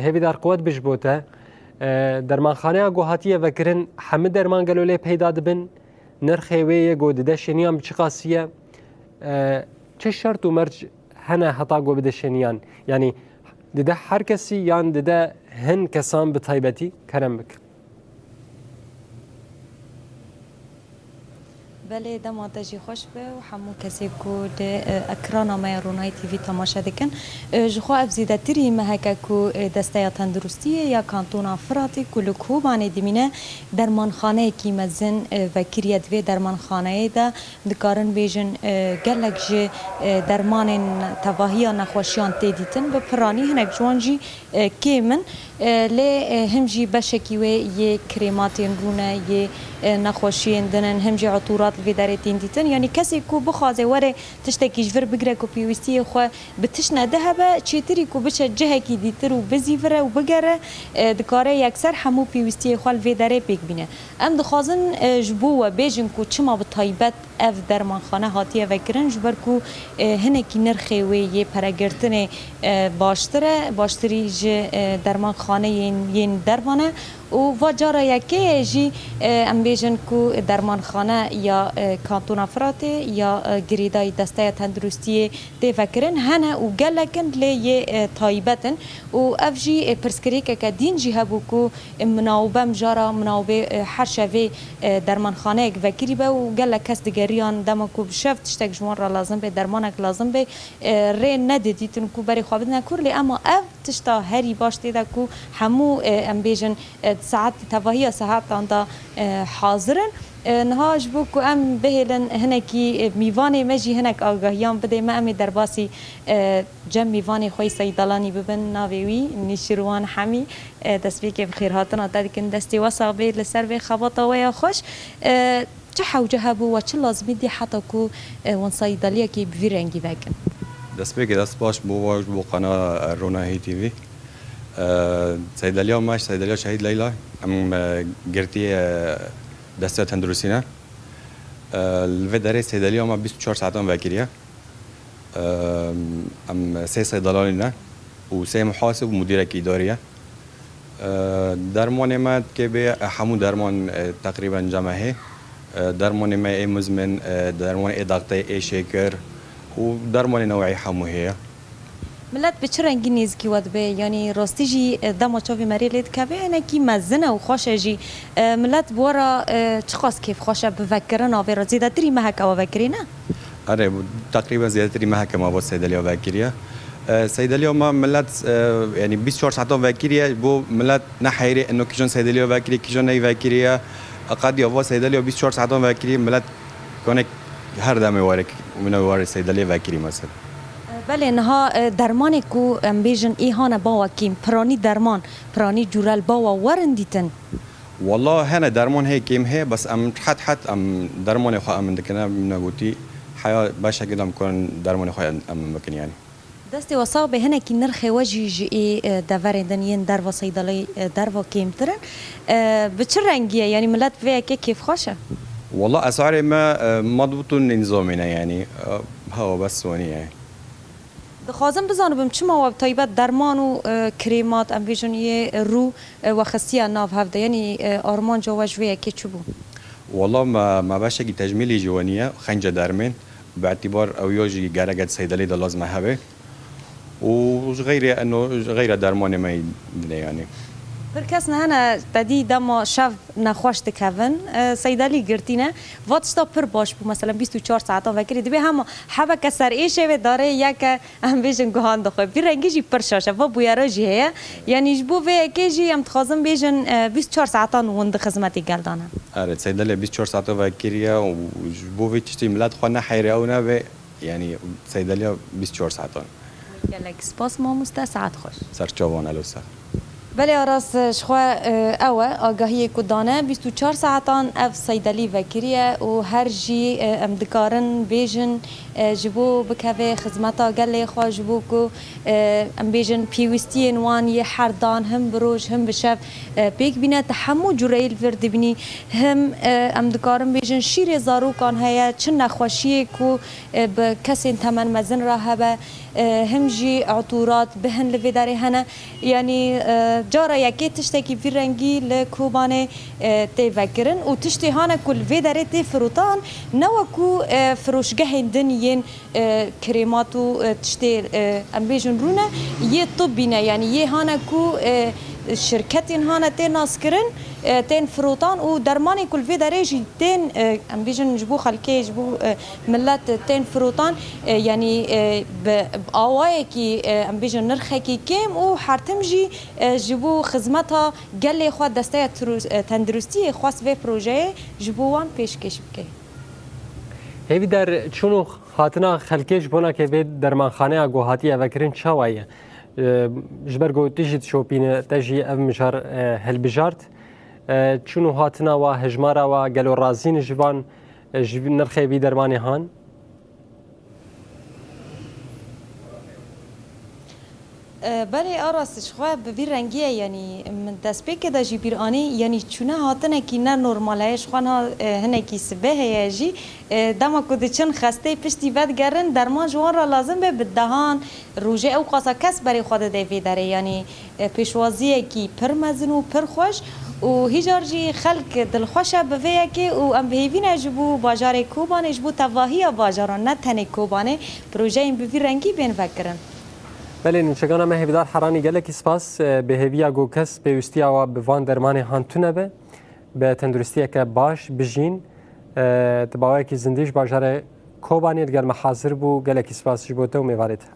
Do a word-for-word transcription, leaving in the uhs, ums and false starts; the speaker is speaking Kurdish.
Hêvîdar, quwet bi ji bo te. E, dermanxaneya ku hatiye vekirin, hemû derman gelo lê peyda dibin? Nirxê wê yê ku dide şêniyan bi çi qasî ye? E, çi şert û merc hene heta ku bide şêniyan? Yanî dide her kesî yan dide hin kesan bi taybetî? Kerem bik. Belê, dema te jî xweş be û hemû kesê ku li, e, ekrana me ya Ronahî T V temaşe dikin. E, ji xwe ev zêdetirî meheke ku, e, Desteya Tenduristiyê ya Kantona Firatê ku li Kobanê dimîne, dermanxaneyekî mezin, e, vekiriye. Di vê dermanxaneyê de dikarin bêjin, e, gelek ji, e, dermanên tevahiya nexweşiyan tê dîtin. Bi piranî hinek ji wan jî e, kêm in. E, lê, e, him jî beşekî wê yê krêmatên rû ne, yê, e, nexweşiyên din in, him jî etûrat li vê derê tên dîtin. Yanî kesê ku bixwaze were tiştekî ji vir bigire ku pêwîstiyê xwe bi tiştine di hebe, çêtirî ku biçe cihekî dîtir û bizîvire û bigere, e, dikare yekser hemû pêwîstiyê xwe li vê derê pêk bîne. Em dixwazin, e, ji bo we bêjin ku çima bi taybet ev dermanxane hatiye vekirin, ji ber ku, e, hinekî nirxê wê yê peregirtinê, e, baştir e, baştirî ji, e, dermanxaneyên yên dervan e û va cara yekê ye jî, e, em bêjin ku dermanxane ya, e, Kantona Firatê ya, e, girêdayî Desteya Tenduristiyê tê vekirin hene û gelek in lê yê, e, taybet in û ev jî, e, pirsgirêkeke dîn jî hebû ku, e, minawbe mijara minawbê, e, her şevê, e, dermanxaneyek vekirî be û gelek kes digeriyan dema ku bi şev tiştek ji wan re lazim bê, dermanek lazim bê, e, rê nedidîtin ku berê xwe bidine kur, lê ema ev tişta herî baş tê de ku hemû, e, em bêjin, e, saet, tevahiya saetan de, e, hazir in. E, niha ji bo ku em bihêlin hinekî, e, mîvanê me jî hinek agahiyan bidê me, em ê derbasî, e, cem mîvanê xwe yî seydalanî bibin, navê wî Nîşirwan Hemî. E, destpêkê bi xêrhatina te dikin, destê we sax bê li ser vê xebata we ya xweş. E, çi hewce hebû we çi lazimî dî heta ku, e, wan seydaliyekê bi vî rengî vekin? Destpêkê dest baş bo we ji bo qena, e, Ronahî T V. E, seydaliya me, seydaliya Şehîd Leyla, em, e, girtî, e, desteya tenduristî ne. E, li vê derê seydaliya me bîst û çar saetan vekiriye. Em, em sê seydalanî ne û sê muhasib û mudîrekî îdarî ye. E, dermanê me kê bê, e, hemû derman, e, teqrîben cem e hê. E, dermanê me ê muzmin, e, dermanê ê daxteyê, ê şêkir û dermanê neweyî hemû hê ye. Milet bi çi rengî nêzikî we dibe? Yanî rastî jî, e, dema çavê merê lê dikeve, hinekî mezin e û xweş e jî. E, milet bi we re, e, çiqas kêfxweş e bi vekirina vê re? Zêdetirî meheke we vekirî ne? Erê, bu teqrîben zêdetirî meheke me bo seydeliya vekiriye. E, seydeliya me milet, e, yanî bîst çar saetan vekiriye, bo milet ne heyrê ino kîjan seydeliya vekiriye, kîjan ney vekiriye. Qediya va seydeliya bîst çar saetan vekiriye, milet konek her demê were, wine were seydeliya vekirî mesela. Belê, niha, e, dermanê ku em bêjin ê hane bawa kêm, piranî derman, piranî cûrel bawa werin dîtin? Wala hene derman hê kêm hê, bes em het het em dermanê xwe em dikine, min gotî, heya beşekî dem kurin dermanê xwe em bikin yanî. Destê we sax be, hinekî nirxê we jî ji ê, e, deverên din yên derva seydalê, e, derva kêmtir in. E, bi çi rengî ye? Yanî milet vê yekê kêfxweş e? Wala esarê me, e, madbûtûn nîzamî ne yanî. E, hewa bes wanî ye. Dixwazim bizanibim çima we bi taybet derman û, e, krêmat, em bêjin yê rû, e, we xistiye nav hev de, yanî, e, armanca we ji vê yekê çi bû? Wala me, me beşekî tecmîlî jî wenî ye, xence dermên, bi îtîbar ew ya jî gerek e di seydelê de lazim e hebe. Û ji xeyrê eno, ji xeyra dermanê me yî dine yanî. Pir kes ne hene te dî dema şev nexweş dikevin, e, seydelî girtîne. Va tişta pir baş bû, mesela bîst û çar saetan vekirî dibê hema hebeke ser êşê vê darê yeke, em bêjin guhan dixwe. Vî rengî jî pir şaş e. Va bûyera jî heye. Yanî ji bo vê yekê jî em dixwazin bêjin, e, bîst û çar saetan hûn di xizmetê gel de ne. Erê, seydelê bîst û çar saetan vekiriye û ji bo vê tiştî milet xwe neheyre ew nebe. Yanî seydeliya bîst û çar saetan. Gelek spas mamoste, saet xweş. Ser çavan, elo ser. Belê Aras, ji xwe, e, ew e, agahiyê ku dane, bîst û çar saetan ev seydelî vekiriye û her jî, e, em dikarin bêjin, e, ji bo bikeve xizmeta gelê xwe, ji bo ku, e, em bêjin pêwîstiyên wan yê her dan him bi roj him bi şev, e, pêk bîne. Tu hemû cureyê li vir dibînî, him, e, em dikarin bêjin şîrê zarokan heye, çi nexweşiyê ku, e, bi kesên temen mezin re hebe, E, him jî etûrat bihin li vê derê hene. Yanî, e, cara yekê tiştekî vî rengî li Kobanê, e, tê vekirin û tiştê hane ku li vê derê tê firotan, ne wekû, e, firoşgehên din yên, e, krêmat û, e, tiştê, e, em bêjin rûne, yê tibbî ne. Yanî yê hane ku, e, şirketên hane tê naskirin, e, tên firotan û dermanê ku li vê derê jî tên, e, em bêjin ji bo xelkê, ji bo, e, millet tên firotan, e, yanî, e, bi awayekî, e, em bêjin nirxekî kêm û hertim jî, e, ji bo xizmeta gelê xwe desteya tru-, e, tenduristiyê xwest vê projeyê ji bo wan pêşkêş bike. Hêvîdar, çûn û hatina xelkê ji bona ke vê dermanxaneya ku hatiye vekirin çawa ye? E, ji ber ku tu jî dişopîne, te jî ev mijar, e, hilbijart. E, çûn û hatina wa, hejmara wa, gelo razî ne ji van, e, ji nirxê vî dermanê han? E, belê, a rast ji xwe bi vî rengî ye, yanî min destpêkê de jî bîr anî, yanî çûne hatinekî ne normal heye, ji xwe niha, e, hinekî sibê heye jî. E, dema ku diçin xestê piştî vedigerin, derman ji wan re lazim be bi dehan rojê ew qasa kes berê xwe dide vê derê, yanî, e, pêşwaziyekî pir mezin û pir xweş û hîjar jî xelk dilxweş e bi vê yekê û em bi hêvî ne ji bo bajarê Kobanê, ji bo tevahiya bajaran, ne tenê Kobanê, projeyên bi vî rengî bên vekirin. Belê, nûçegana me Hêvîdar Heranî, gelekî spas. E, bi hêviya ku kes pêwîstiya wa bi van dermanê han tune be, bi tenduristiyeke baş bijîn. E, tu bi awayekî zindî ji bajarê Kobanê digel me hazir bû. Gelekî spas ji bo te û mêvarê te.